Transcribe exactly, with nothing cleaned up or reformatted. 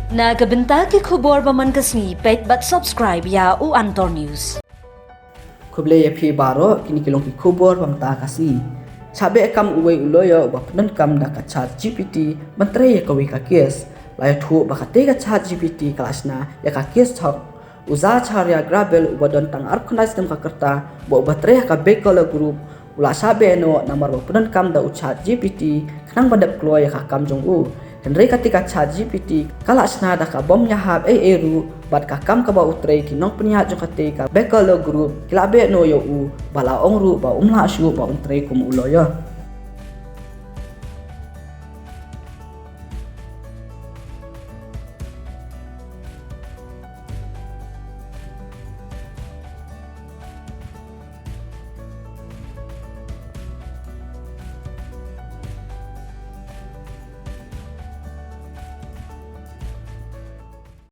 Na ka bynta ki khubor ba man ka sngi, peit bad subscribe ïa u Antor News. Khublei ïa phi baroh, kine ki long ki khubor ba mynta ka sngi. Shah beh kam uwei u lawyer uba pyndonkam da ka Chat G P T ban trei ïa kawei ka kes. La ïathuh ba katei ka Chat G P T ka la shna ïa ka kes thok u Zacharya Grabil uba don tang arphew khyndai snem ka rta, bad uba trei ha ka Bekola Group, u la shah beh noh namar ba pyndonkam da u Chat G P T khnang ban dep kloi ïa ka kam jong u. Hynrei katei ka Chat G P T ka la shna da ka bym ïahap ei ei ruh, bad ka kam kaba u trei, ki nongpynïaid jong katei ka Bekola Group ki la beh noh ïa u, ba la ong ruh ba um lah shuh ba un trei kum u lawyer.